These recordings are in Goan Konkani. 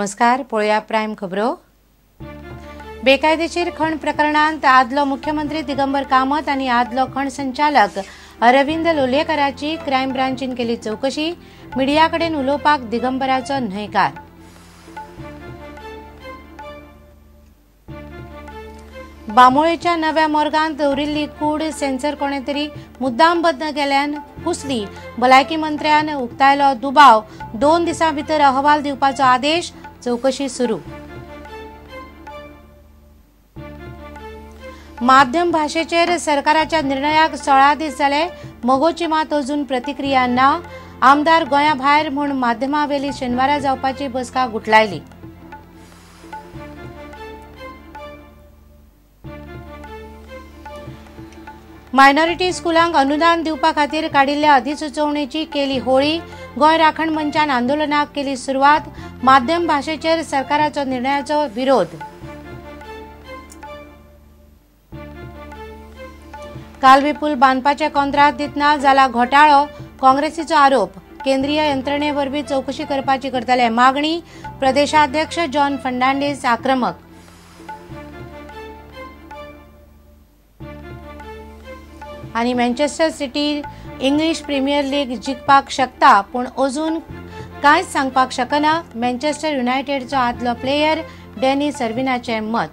नमस्कार, पळोवया प्रायम खबरो. बेकायदेशीर खण प्रकरणांत आदलो मुख्यमंत्री दिगंबर कामत आनी आदलो खण संचालक अरविंद लोलयेकराची क्रायम ब्रांचीन केली चवकशी. मिडिया कडेन उलोवपाक दिगंबराचो न्हयकार. बांबोळेच्या नव्या मोर्गांत दवरिल्ली कूड सेन्सर कोणे तरी मुद्दाम बंद केल्यान कुसली. भलायकी मंत्र्यान उक्तायलो दुबाव. 2 दिसां भितर अहवाल दिवपाचो आदेश. चवकशी सुरू. माध्यम भाशेचेर सरकाराच्या निर्णयाक 16 दीस जाले. मगोची मात अजून प्रतिक्रिया ना. आमदार गोंया भायर म्हूण माध्यमावेली शेनवारा जावपाची बसका गुटलायली. मायनॉरिटी स्कुलांक अनुदान दिवपा खातीर काडिल्ल्या अधिसुचोवणेची केली होळी. गोंय राखण मंचान आंदोलनाक केली सुरवात. माध्यम भाशेचेर सरकाराचो निर्णयाचो विरोध. कालवी पूल बांदपाचे कॉन्त्रात दितना जाला घोटाळो. काँग्रेसीचो आरोप. केंद्रीय यंत्रणे वरवीं चवकशी करपाची करतले मागणी. प्रदेशाध्यक्ष जॉन फर्नांडीस आक्रमक. आनी Manchester City English Premier League जिखपाक शकता, पूण अजून कांयच सांगपाक शकना. मँचेस्टर युनायटेडचो आदलो प्लेयर डॅनी सर्विनाचें मत.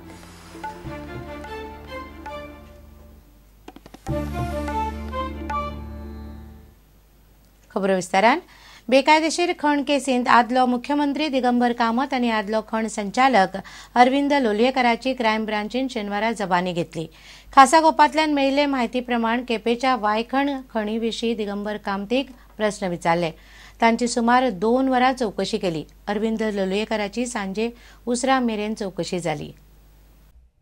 खबरो विस्तारान. बेकायदेशीर खण केसींत आदलो मुख्यमंत्री दिगंबर कामत आनी आदलो खण संचालक अरविंद लोलयेकराची क्रायम ब्रांचीन शेनवारा जबानी घेतली. खासा गोपांतल्यान मेळिल्ले म्हायती प्रमाण केपेंच्या वायखण खणी विशीं दिगंबर कामतीक प्रस्न विचारले. तांची सुमार 2 वरां चवकशी केली. अरविंद लोलयेकराची सांजे उसरां मेरेन चवकशी जाली.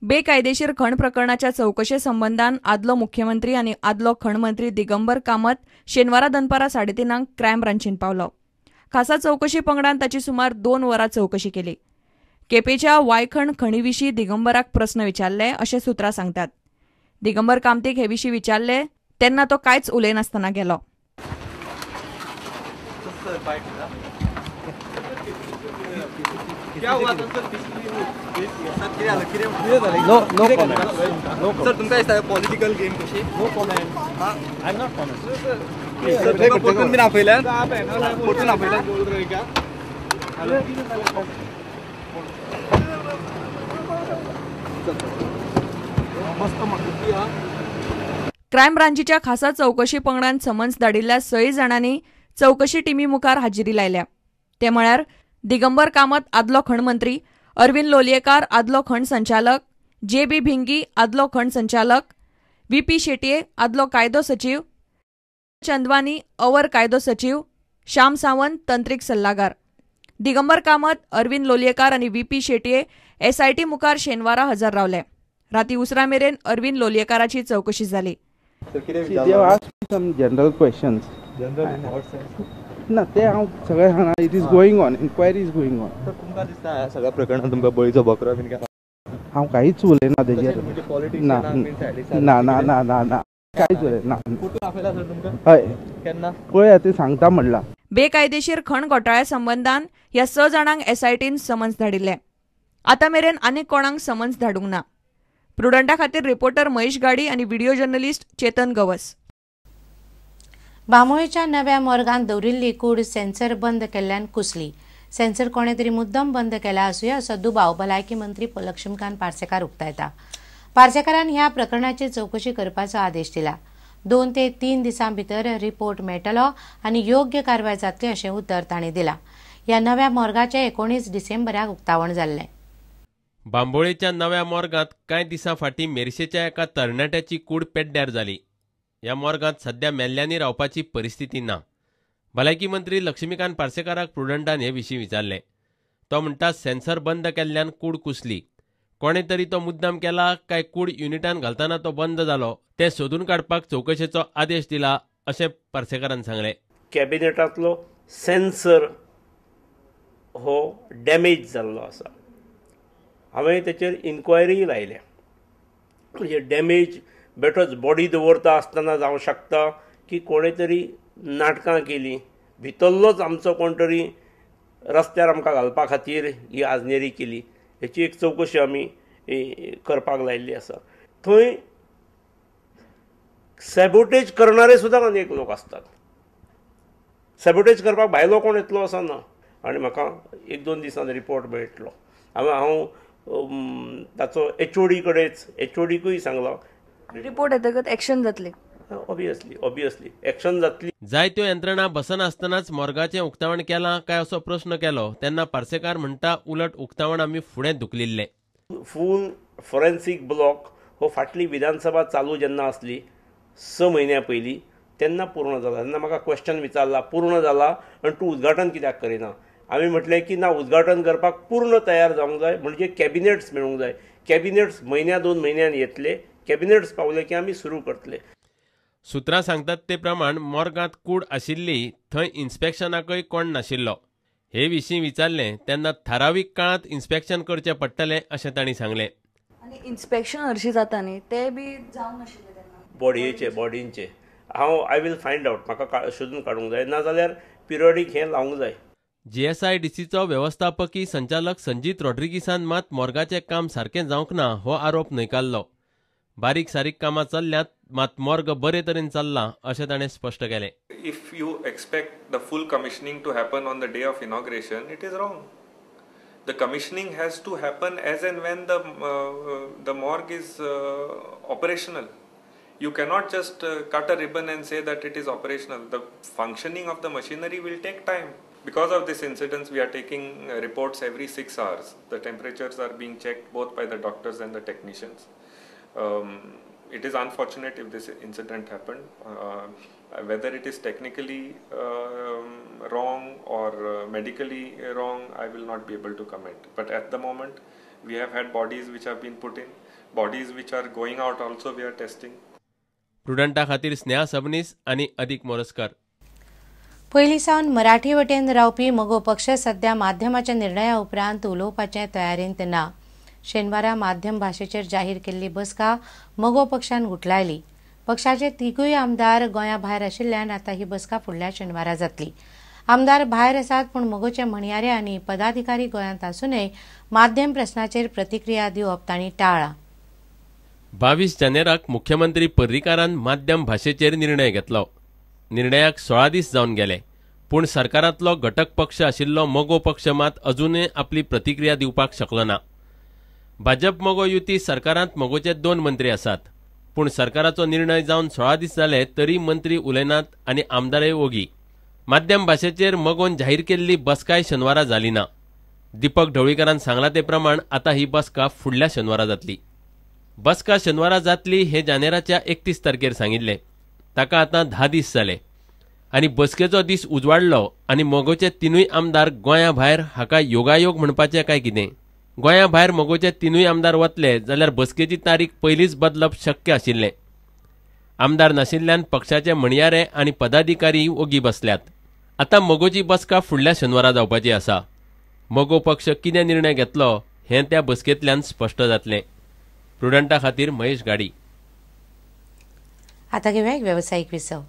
बेकायदेशीर खण प्रकरणाच्या चवकशे संबंदान आदलो मुख्यमंत्री आनी आदलो खण मंत्री दिगंबर कामत शेनवारा दनपारा 3:30 क्रायम ब्रांचीन पावलो. खासा चवकशी पंगडान ताची सुमार 2 वरां चवकशी केली. केपेच्या वायखण खणी विशीं दिगंबराक प्रस्न विचारले अशें सुत्रां सांगतात. दिगंबर कामतीक हे विशीं विचारले तेन्ना तो कांयच उलयनासतना गेलो. क्या हुआ सर? No comment. Sir, तुमका दिसता पॉलिटिकल गेम कशी? No comment. I am not comment. Sir, तुमका परतून बीन आपयल्यान? परतून आपयल्यान? क्रायम ब्रांचीच्या खासा चवकशी पंगडान समन्स धाडिल्ल्या 6 जाणांनी चवकशी टिमी मुखार हाजेरी लायल्या. ते म्हळ्यार दिगंबर कामत आदलो खण मंत्री, अरविंद लोलयेकार आदलो खण संचालक, जे बी भिंगी आदलो खण संचालक, व्ही पी शेटये आदलो कायदो सचीव, चंदवानी our कायदो सचीव, श्याम सावंत तंत्रीक सल्लागार. दिगंबर कामत, अरविंद लोलयेकार आनी व्ही पी शेटये एसआयटी मुखार शेनवारा हजर रावले. राती उसरां मेरेन अरविंद लोलयेकाराची चवकशी जाली. ना ते हांव सगळें सांगना. It is going on, inquiry is going on. Sir, तुमकां दिसता ह्या सगळ्या प्रकरणांत तुमकां बळीचो बकरो बीन केला? हांव कांयच उलयना तेजेर. ना ना ना ना ना ना कांयच उलयना. कुठून आपयला सर तुमकां? हय, केन्ना? पळया ते सांगता म्हणलां. बेकायदेशीर खण घोटाळ्या संबंदान ह्या 6 जाणांक एसआयटीन समन्स धाडिल्लें. आतां मेरेन आनीक कोणाक समन्स धाडूंक ना. प्रुडंटा खातीर रिपोर्टर महेश गाडी आनी व्हिडिओ जर्नलिस्ट चेतन गवस. बांबोळेच्या नव्या मोर्गांत दवरिल्ली कूड सेन्सर बंद केल्ल्यान कुसली. सेन्सर कोणे तरी मुद्दम बंद केला आसुया असो दुबाव भलायकी मंत्री लक्ष्मीकांत पार्सेकार उक्तायता. पार्सेकारान ह्या प्रकरणाची चवकशी करपाचो आदेश दिला. 2 ते 3 दिसां भितर रिपोर्ट मेळटलो आनी योग्य कारवाय जातली अशें उतर तांणी दिलां. ह्या नव्या मोर्गाचें 19 डिसेंबराक उक्तावण जाल्लें. बांबोळेच्या नव्या मोर्गांत कांय दिसां फाटीं मेरशेच्या एका तरणाट्याची कूड पेड्ड्यार जाली. ह्या मोर्गांत सध्या मेल्ल्यांनी रावपाची परिस्थिती ना. भलायकी मंत्री लक्ष्मीकांत पार्सेकाराक प्रुडंटान हे विशीं विचारलें. तो म्हणटा सेन्सर बंद केल्ल्यान कूड कुसली. कोणे तरी तो मुद्दाम केला काय कूड युनिटान घालतना तो बंद जालो तें सोदून काडपाक चवकशेचो आदेश दिला अशें पार्सेकारान सांगलें. कॅबिनेटांतलो सेन्सर हो डॅमेज जाल्लो आसा. हांवें तेचेर इन्क्वायरीय लायल्या. म्हणजे डॅमेज बेठोच बॉडी दवरता आसतना जावं शकता की कोणे तरी नाटकां केली, भितरलोच आमचो कोण तरी रस्त्यार आमकां घालपा खातीर ही आजनेरी केली हेची एक चवकशी आमी करपाक लायिल्ली आसा. थंय सॅबोटेज करणारे सुद्दां अनेक लोक आसतात. सॅबोटेज करपाक भायलो कोण येतलो असो ना. आनी म्हाका एक दोन दिसान रिपोर्ट मेळटलो. हांव ताचो एचओडी कडेच एचओडीकूय सांगलां. रिपोर्ट येतकच एक्शन जातली. ऑबियसली ऑबियसली एक्शन जातली. जायत्यो यंत्रणा बसनासतनाच मोर्गाचें उक्तावण केलां काय असो प्रश्न केलो तेन्ना पार्सेकार म्हणटा उलट उक्तावण आमी फुडें धुकलिल्लें. फूल फॉरेन्सीक ब्लॉक हो फाटली विधानसभा चालू जेन्ना आसली 6 म्हयन्या पयलीं तेन्ना पूर्ण जाला. तेन्ना म्हाका क्वेश्चन विचारला पूर्ण जाला आनी तूं उद्घाटन कित्याक करिना. आमी म्हटलें की ना, उद्घाटन करपाक पूर्ण तयार जावंक जाय, म्हणजे कॅबिनेट्स मेळूंक जाय. कॅबिनेट्स म्हयन्या 2 म्हयन्यान येतले, कॅबिनेट्स पावले की आमी सुरू करतले. सुत्रां सांगतात ते प्रमाण मोर्गांत कूड आशिल्ली थंय इन्स्पेक्शनाकय कोण नाशिल्लो. हे विशीं विचारलें तेन्ना थारावीक काळांत इन्स्पेक्शन करचें पडटलें अशें तांणी सांगलें. आनी इन्स्पेक्शन हरशीं जाता न्ही, तें बी जावंक नाशिल्लें तेन्ना बॉडयेचे बॉडींचे. हांव I will find out, म्हाका शोधून काडूंक जाय, नाजाल्यार पिरियडीक हें लावंक जाय. जीएसआयडीसीचो वेवस्थापकी संचालक संजीत रॉड्रिगीसान मात मोर्गाचें काम सारकें जावंक ना हो आरोप न्हयकारलो. बारीक सारीक कामां चल्ल्यांत मात मोर्ग बरे तरेन चल्लां अशें ताणें स्पश्ट केलें. If you expect the full commissioning to happen on the day of inauguration, it is wrong. The commissioning has to happen as and when the morgue is operational. You cannot just cut a ribbon and say that it is operational. The functioning of the machinery will take time. Because of this incident, we are taking reports every 6 hours. The temperatures are being checked both by the doctors and the technicians. It is unfortunate if this incident happened. Whether it is technically wrong or medically wrong, I will not be able to comment. But at the moment, we have had bodies which have been put in, bodies which are going out also we are testing. प्रुडंटा खातीर स्नेहा सबनीस आनी अदीक मोरजकर. पयलीं सावन मराठी वटेन रावपी मगो पक्ष सध्या माध्यमाच्या निर्णया उपरांत उलोवपाचे तयारेंत ना. शेनवारा माध्यम भाशेचेर जाहीर केल्ली बसका मगो पक्षान गुटलायली. पक्षाचे तिगूय आमदार गोंया भायर आशिल्ल्यान आतां ही बसका फुडल्या शेनवारा जातली. आमदार भायर आसात पूण मगोचे म्हणयारे आनी पदाधिकारी गोंयांत आसूनय माध्यम प्रश्नाचेर प्रतिक्रिया दिवप तांणी टाळ्ळां. 22 जानेराक मुख्यमंत्री पर्रीकारान माध्यम भाशेचेर निर्णय घेतलो. निर्णयाक 16 दीस जावन गेले, पूण सरकारांतलो घटक पक्ष आशिल्लो मगो पक्ष मात अजूनय आपली प्रतिक्रिया दिवपाक शकलो ना. भाजप मगो युती सरकारांत मगोचे 2 मंत्री आसात, पूण सरकाराचो निर्णय जावन 16 दीस जाले तरी मंत्री उलयनात आनी आमदारय ओगी. माध्यम भाशेचेर मगोन जाहीर केल्ली बसकाय शेनवारा जाली ना. दीपक ढवळीकारान सांगलां ते प्रमाण आतां ही बसका फुडल्या शेनवारा जातली. बसका शेनवारा जातली हे जानेराच्या 31 तारखेर सांगिल्लें, ताका आतां 10 दीस जाले आनी बसकेचो दीस उजवाडलो आनी मगोचे 3 आमदार गोंया भायर हाका योगायोग म्हणपाचें काय कितें? गोंया भायर मगोचे 3 आमदार वतले जाल्यार बसकेची तारीख पयलींच बदलप शक्य आशिल्लें. आमदार नाशिल्ल्यान पक्षाचे म्हणयारे आनी पदाधिकारी ओगी बसल्यात. आतां मगोची बसका फुडल्या शेनवारा जावपाची आसा. मगो पक्ष कितें निर्णय घेतलो हें त्या बसकेंतल्यान स्पश्ट जातलें. प्रुडंटा खातीर महेश गाडी. आतां घेवया एक वेवसायीक विसव.